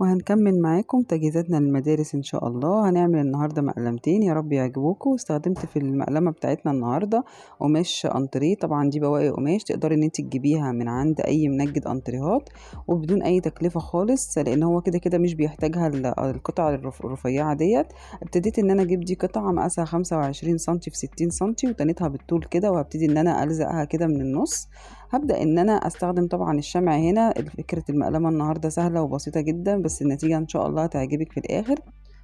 وهنكمل معاكم تجهيزاتنا للمدارس ان شاء الله. هنعمل النهارده مقلمتين يا رب يعجبوكم. استخدمت في المقلمه بتاعتنا النهارده قماش انتريه، طبعا دي بواقي قماش تقدري ان انت تجيبيها من عند اي منجد انتريهات وبدون اي تكلفة خالص، لان هو كده كده مش بيحتاجها القطع الرفيعة ديت. ابتديت ان انا اجيب دي قطعه مقاسها 25 سنتي في 60 سنتي وتنيتها بالطول كده، وهبتدي ان انا الزقها كده من النص. هبدأ ان انا استخدم طبعا الشمع هنا. فكرة المقلمة النهاردة سهلة وبسيطة جدا، بس النتيجة ان شاء الله هتعجبك في الاخر.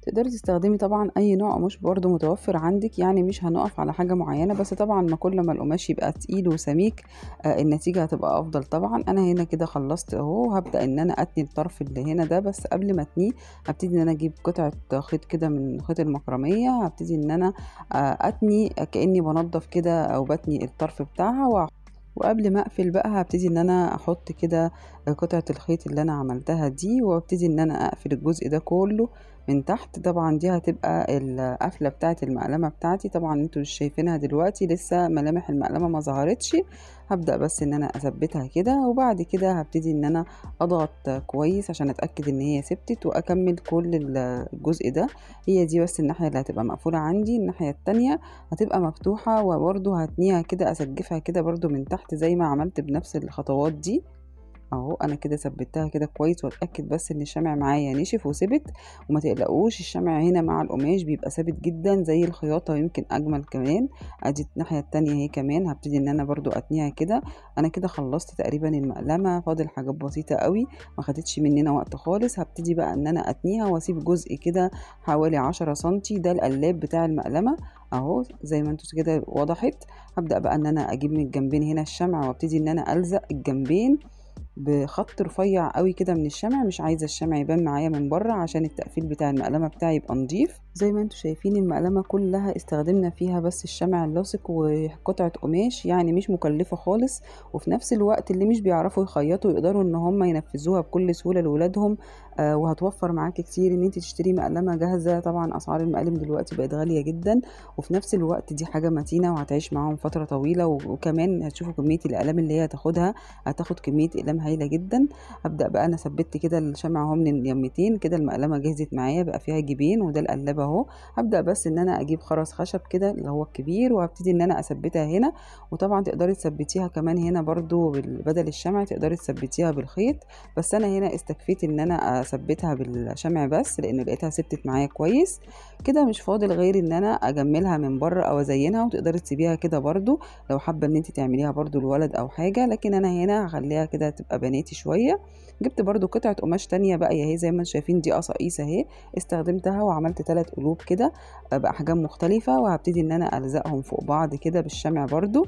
تقدري تستخدمي طبعا اي نوع قماش برضو متوفر عندك، يعني مش هنقف على حاجة معينة، بس طبعا ما كل ما القماش يبقى تقيل وسميك النتيجة هتبقى افضل. طبعا انا هنا كده خلصت اهو. هبدأ ان انا اتني الطرف اللي هنا ده، بس قبل ما اتنيه هبتدي ان انا اجيب قطعة خيط كده من خيط المكرمية، هبتدي ان انا اتني كأني بنضف كده او بتني الطرف بتاعها. وقبل ما اقفل بقى هبتدي ان انا احط كده قطعة الخيط اللي انا عملتها دي، وابتدي ان انا اقفل الجزء ده كله من تحت. طبعا دي هتبقى القفلة بتاعت المقلمة بتاعتي، طبعا انتوا مش شايفينها دلوقتي لسه ملامح المقلمة ما ظهرتش. هبدأ بس ان انا اثبتها كده، وبعد كده هبتدي ان انا اضغط كويس عشان اتأكد ان هي ثبتت، واكمل كل الجزء ده. هي دي بس الناحية اللي هتبقى مقفولة عندي، الناحية التانية هتبقى مفتوحة، وبرده هتنيها كده اسجفها كده برده من تحت زي ما عملت بنفس الخطوات دي اهو. انا كده ثبتها كده كويس، واتاكد بس ان الشمع معايا نشف وثبت. وما تقلقوش الشمع هنا مع القماش بيبقى ثابت جدا زي الخياطة ويمكن اجمل كمان. ادي الناحية التانية اهي كمان هبتدي ان انا برضو اتنيها كده. انا كده خلصت تقريبا المقلمه، فاضل حاجات بسيطة قوي ما خدتش مننا وقت خالص. هبتدي بقى ان انا اتنيها واسيب جزء كده حوالي 10 سنتي، ده القلاب بتاع المقلمه اهو زي ما انتوا كده وضحت. هبدا بقى ان انا اجيب من الجنبين هنا الشمع، وابتدي ان انا الزق الجنبين بخط رفيع قوي كده من الشمع. مش عايزه الشمع يبان معايا من بره عشان التقفيل بتاع المقلمه بتاعي يبقى نضيف. زي ما انتوا شايفين المقلمه كلها استخدمنا فيها بس الشمع اللاصق وقطعه قماش، يعني مش مكلفة خالص، وفي نفس الوقت اللي مش بيعرفوا يخيطوا يقدروا ان هم ينفذوها بكل سهولة لاولادهم. وهتوفر معاكي كتير ان انت تشتري مقلمه جاهزة. طبعا اسعار المقالم دلوقتي بقت غالية جدا، وفي نفس الوقت دي حاجة متينة وهتعيش معاهم فترة طويلة، وكمان هتشوفوا كمية الاقلام اللي هي هتاخدها، هتاخد كمية اقلام هايلة جدا. هبدا بقى انا ثبت كده الشمع اهو من اليمتين كده، المقلمه جهزت معايا بقى فيها جيبين وده القلاب اهو. هبدا بس ان انا اجيب خرز خشب كده اللي هو الكبير، وهبتدي ان انا اثبتها هنا. وطبعا تقدري تثبتيها كمان هنا برضو بدل الشمع تقدري تثبتيها بالخيط، بس انا هنا استكفيت ان انا اثبتها بالشمع بس لان لقيتها ثبتت معايا كويس كده. مش فاضل غير ان انا اجملها من بره او ازينها، وتقدري تسيبيها كده برضو لو حابة ان انت تعمليها برضو لولد او حاجة، لكن انا هنا هخليها كده تبقى بناتي شوية. جبت برضو قطعه قماش تانية بقى اهي زي ما انتم شايفين، دي قصاقيس اهي استخدمتها وعملت 3 قلوب كده باحجام مختلفة، وهبتدي ان انا الزقهم فوق بعض كده بالشمع برضو.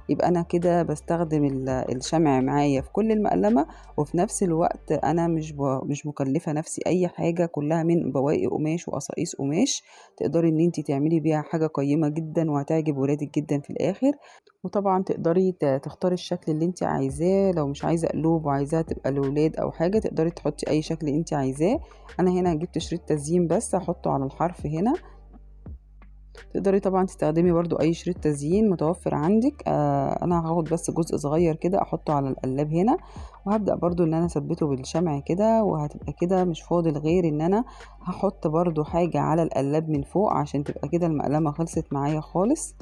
يبقى انا كده بستخدم الشمع معايا في كل المقلمه، وفي نفس الوقت انا مش مكلفة نفسي اي حاجة، كلها من بواقي قماش وقصاقيس قماش تقدري ان انت تعملي بيها حاجة قيمة جدا وهتعجب ولادك جدا في الاخر. وطبعا تقدري تختاري الشكل اللي انت عايزاه، لو مش عايزه قلوب وعايزاها تبقى لولاد او حاجة تقدري تحطي اي شكل انت عايزاه. انا هنا جبت شريط تزيين بس هحطه على الحرف هنا. تقدري طبعا تستخدمي برضو اي شريط تزيين متوفر عندك. انا هاخد بس جزء صغير كده احطه على القلاب هنا، وهبدأ برضو ان انا اثبته بالشمع كده، وهتبقى كده مش فاضل غير ان انا هحط برضو حاجة على القلاب من فوق عشان تبقى كده المقلمة خلصت معايا خالص.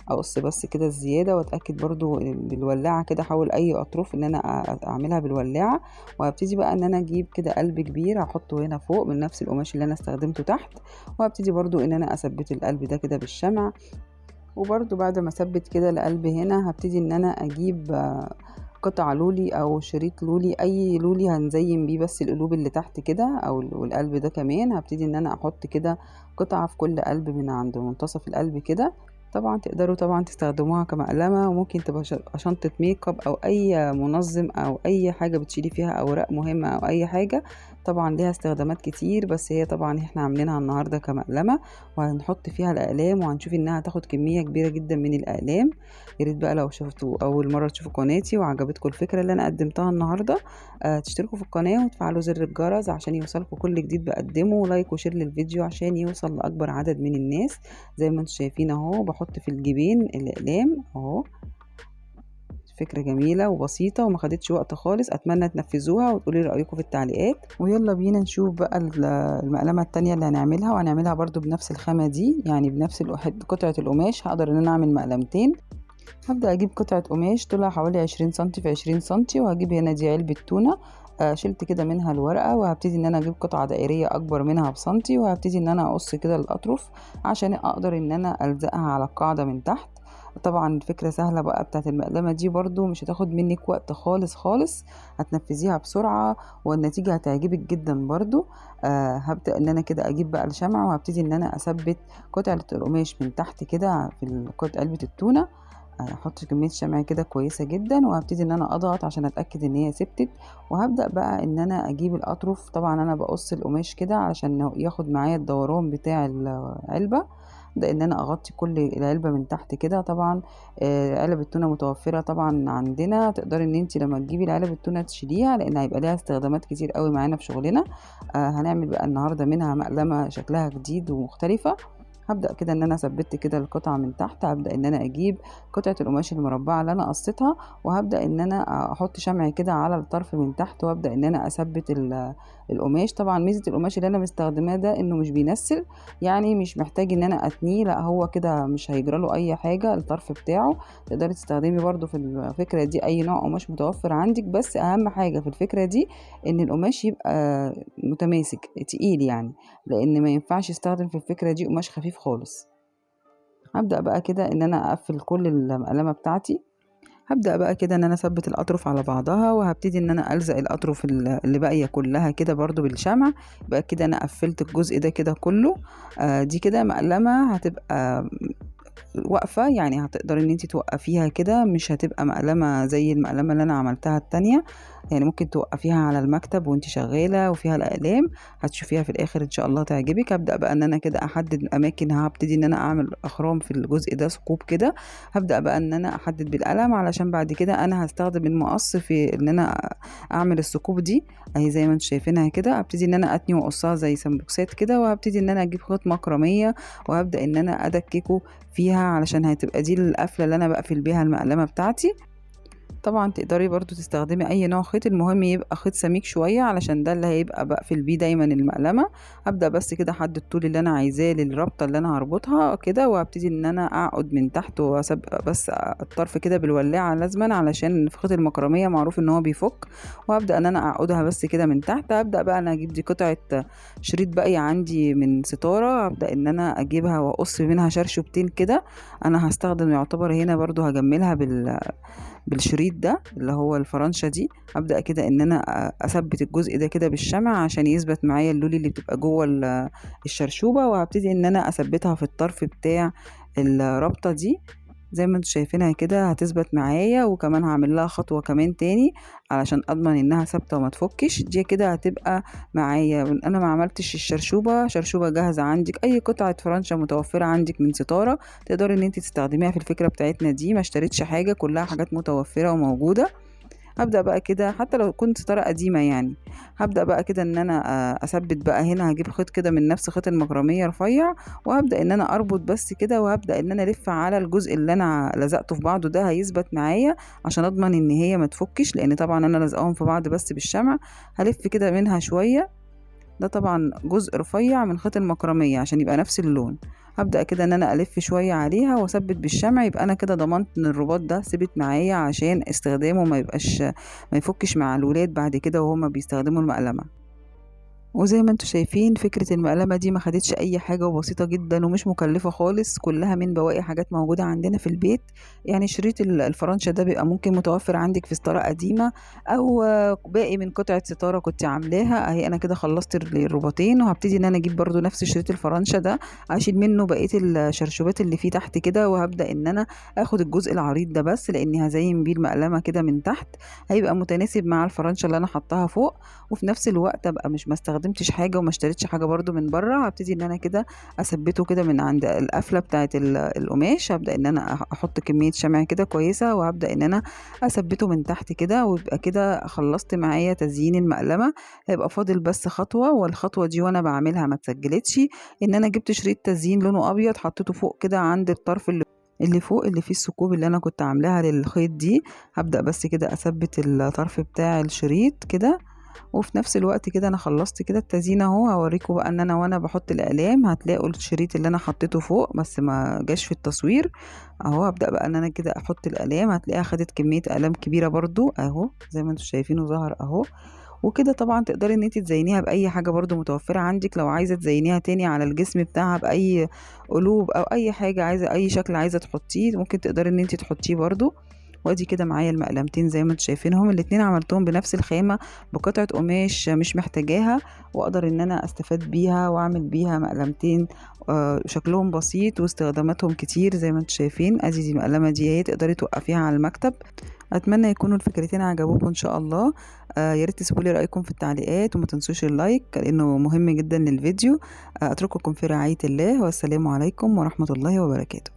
اقص بس كده الزيادة، واتاكد برضو بالولاعة كده، احاول اي اطراف ان انا اعملها بالولاعة. وهبتدي بقى ان انا اجيب كده قلب كبير هحطه هنا فوق من نفس القماش اللي انا استخدمته تحت، وهبتدي برضو ان انا اثبت القلب ده كده بالشمع. وبرضو بعد ما اثبت كده القلب هنا هبتدي ان انا اجيب قطع لولي او شريط لولي، اي لولي هنزين بيه بس القلوب اللي تحت كده او والقلب ده كمان. هبتدي ان انا احط كده قطعة في كل قلب من عند منتصف القلب كده. طبعا تقدروا طبعا تستخدموها كمقلمة، وممكن تبقى شنطة ميك اب او اي منظم او اي حاجة بتشيلي فيها اوراق مهمة او اي حاجة. طبعا ليها استخدامات كتير، بس هي طبعا احنا عاملينها النهاردة كمقلمة، وهنحط فيها الاقلام، وهنشوف انها هتاخد كمية كبيرة جدا من الاقلام. يا ريت بقى لو شفتوا اول مرة تشوفوا قناتي وعجبتكم الفكرة اللي انا قدمتها النهاردة، تشتركوا في القناة وتفعلوا زر الجرس عشان يوصلكم كل جديد بقدمه، like و share للفيديو عشان يوصل لاكبر عدد من الناس. زي ما انتم شايفين اهو بحط في الجيبين الاقلام اهو. فكرة جميلة وبسيطة وما خدتش وقت خالص، اتمنى تنفذوها وتقولي رأيكم في التعليقات. ويلا بينا نشوف بقى المقلمة التانية اللي هنعملها، وهنعملها برضو بنفس الخامة دي، يعني بنفس قطعة القماش. هقدر ان انا اعمل مقلمتين. هبدأ اجيب قطعة قماش طولها حوالي 20 سنتي في 20 سنتي، وهجيب هنا دي علبة تونة، شلت كده منها الورقة، وهبتدي ان انا اجيب قطعة دائرية اكبر منها بسنتي، وهبتدي ان انا اقص كده الاطرف عشان اقدر ان انا الزقها على القاعدة من تحت. طبعا الفكرة سهلة بقى بتاعت المقلمة دي، برضو مش هتاخد منك وقت خالص خالص، هتنفذيها بسرعة والنتيجة هتعجبك جدا برضو. هبدأ ان انا كده اجيب بقى الشمع، وهبتدي ان انا اثبت قطعة القماش من تحت كده في علبة التونة. هحط كمية شمع كده كويسة جدا، وهبتدي ان انا اضغط عشان اتأكد ان هي ثبتت. وهبدأ بقى ان انا اجيب الاطرف. طبعا انا بقص القماش كده علشان ياخد معايا الدوران بتاع العلبة، ابدأ ان انا اغطي كل العلبة من تحت كده. طبعا، علب التونة متوفرة طبعا عندنا، تقدري ان انت لما تجيبي العلب التونة تشيليها لان هيبقى ليها استخدامات كتير قوي معانا في شغلنا. هنعمل بقى النهاردة منها مقلمة شكلها جديد ومختلفة. هبدأ كده ان انا ثبت كده القطعة من تحت. هبدأ ان انا اجيب قطعة القماش المربعة اللي انا قصيتها، وهبدأ ان انا احط شمع كده على الطرف من تحت، وابدأ ان انا اثبت القماش. طبعا ميزة القماش اللي انا مستخدماه ده انه مش بينسل، يعني مش محتاج ان انا اتنيه، لا هو كده مش هيجرى له اي حاجة الطرف بتاعه. تقدري تستخدمي برضو في الفكرة دي اي نوع قماش متوفر عندك، بس اهم حاجة في الفكرة دي ان القماش يبقى متماسك تقيل يعني، لان ما ينفعش استخدم في الفكرة دي قماش خفيف خالص. هبدأ بقى كده ان انا اقفل كل المقلمة بتاعتي. هبدأ بقى كده ان انا اثبت الاطرف على بعضها، وهبتدي ان انا الزق الاطرف اللي باقية كلها كده برضو بالشمع. يبقى كده انا قفلت الجزء ده كده كله. دي كده مقلمة هتبقى واقفة، يعني هتقدري ان انتي توقفيها كده، مش هتبقى مقلمة زي المقلمة اللي انا عملتها التانية، يعني ممكن توقفيها على المكتب وانتي شغالة وفيها الاقلام، هتشوفيها في الاخر ان شاء الله تعجبك. هبدأ بقى ان انا كده احدد اماكن، هبتدي ان انا اعمل اخرام في الجزء ده ثقوب كده. هبدأ بقى ان انا احدد بالقلم علشان بعد كده انا هستخدم المقص في ان انا اعمل الثقوب دي اهي زي ما انتم شايفينها كده. هبتدي ان انا اتني واقصها زي سمبوكسات كده، وهبتدي ان انا اجيب خيط مكرمية وهبدأ ان انا ادككه فيها علشان هتبقى دي القفلة اللي انا بقفل بيها المقلمة بتاعتي. طبعا تقدري برضو تستخدمي اي نوع خيط، المهم يبقى خيط سميك شوية علشان ده اللي هيبقى بقفل بيه دايما المقلمة. هبدأ بس كده احدد الطول اللي انا عايزاه للربطة اللي انا هربطها كده، وهبتدي ان انا اعقد من تحت واسيب بس الطرف كده بالولاعة لازما علشان في خيط المكرمية معروف ان هو بيفك، وهبدأ ان انا اعقدها بس كده من تحت. هبدأ بقى انا اجيب دي قطعة شريط باقية عندي من ستارة، هبدأ ان انا اجيبها واقص منها شرشوبتين كده. انا هستخدم يعتبر هنا برضو هجملها بالشريط ده اللي هو الفرنشة دي. هبدأ كده ان انا اثبت الجزء ده كده بالشمع عشان يثبت معايا اللولي اللي بتبقى جوه الشرشوبة، وهبتدي ان انا اثبتها في الطرف بتاع الرابطة دي زي ما انتم شايفينها كده، هتثبت معايا. وكمان هعمل لها خطوة كمان تاني علشان اضمن انها ثابتة وما تفكش. دي كده هتبقى معايا. انا ما عملتش الشرشوبة، شرشوبة جاهزة عندك، اي قطعة فرنشة متوفرة عندك من ستارة تقدري ان انت تستخدميها في الفكرة بتاعتنا دي. ما اشتريتش حاجة، كلها حاجات متوفرة وموجودة. هبدأ بقى كده حتى لو كنت ستارة قديمة يعني، هبدأ بقى كده ان انا اثبت بقى هنا. هجيب خيط كده من نفس خيط المكرمية رفيع، وهبدأ ان انا اربط بس كده، وهبدأ ان انا الف على الجزء اللي انا لزقته في بعضه ده، هيثبت معايا عشان اضمن ان هي ما تفكش، لان طبعا انا لزقاهم في بعض بس بالشمع. هلف كده منها شوية، ده طبعا جزء رفيع من خيط المكرمية عشان يبقى نفس اللون. هبدأ كده ان انا الف شوية عليها واثبت بالشمع، يبقى انا كده ضمنت ان الرباط ده ثبت معايا عشان استخدامه ما يفكش مع الولاد بعد كده وهما بيستخدموا المقلمة. وزي ما انتم شايفين فكرة المقلمة دي ما خدتش اي حاجة، وبسيطة جدا ومش مكلفة خالص، كلها من بواقي حاجات موجودة عندنا في البيت. يعني شريط الفرنشة ده بيبقى ممكن متوفر عندك في ستارة قديمة او باقي من قطعة ستارة كنت عاملاها. اهي انا كده خلصت الرباطين، وهبتدي ان انا اجيب برضو نفس شريط الفرنشة ده، اشيل منه بقية الشرشوبات اللي فيه تحت كده، وهبدأ ان انا اخد الجزء العريض ده بس لاني هزين بيه المقلمة كده من تحت، هيبقى متناسب مع الفرنشة اللي انا حطاها فوق، وفي نفس الوقت ابقى مش ما استخدمتش حاجة وما اشتريتش حاجة برضو من بره. هبتدي ان انا كده اثبته كده من عند القفلة بتاعة القماش، هبدأ ان انا احط كمية شمع كده كويسة، وهبدأ ان انا اثبته من تحت كده، ويبقى كده خلصت معايا تزيين المقلمة. هيبقى فاضل بس خطوة، والخطوة دي وانا بعملها ما اتسجلتش، ان انا جبت شريط تزيين لونه ابيض حطيته فوق كده عند الطرف اللي اللي فوق اللي فيه الثقوب اللي انا كنت عاملاها للخيط دي. هبدأ بس كده اثبت الطرف بتاع الشريط كده، وفي نفس الوقت كده انا خلصت كده التزيين اهو. هوريكم بقى ان انا وانا بحط الاقلام هتلاقوا الشريط اللي انا حطيته فوق بس ما جاش في التصوير اهو. هبدأ بقى ان انا كده احط الاقلام، هتلاقيها خدت كمية اقلام كبيرة برضو اهو زي ما انتم شايفينه ظهر اهو. وكده طبعا تقدري ان انت تزينيها باي حاجة برضو متوفرة عندك، لو عايزه تزينيها تاني على الجسم بتاعها باي قلوب او اي حاجة عايزه، اي شكل عايزه تحطيه ممكن تقدري ان انت تحطيه برضو. وادي كده معايا المقلمتين زي ما انتم شايفينهم، الاتنين عملتهم بنفس الخامة بقطعه قماش مش محتاجاها، واقدر ان انا استفاد بيها واعمل بيها مقلمتين شكلهم بسيط واستخداماتهم كتير زي ما انتم شايفين. ادي دي المقلمه دي اهي تقدري توقفيها على المكتب. اتمنى يكونوا الفكرتين عجبوكم ان شاء الله. يا ريت تسيبوا لي رايكم في التعليقات، وما تنسوش ال like لانه مهم جدا للفيديو. اترككم في رعاية الله، والسلام عليكم ورحمة الله وبركاته.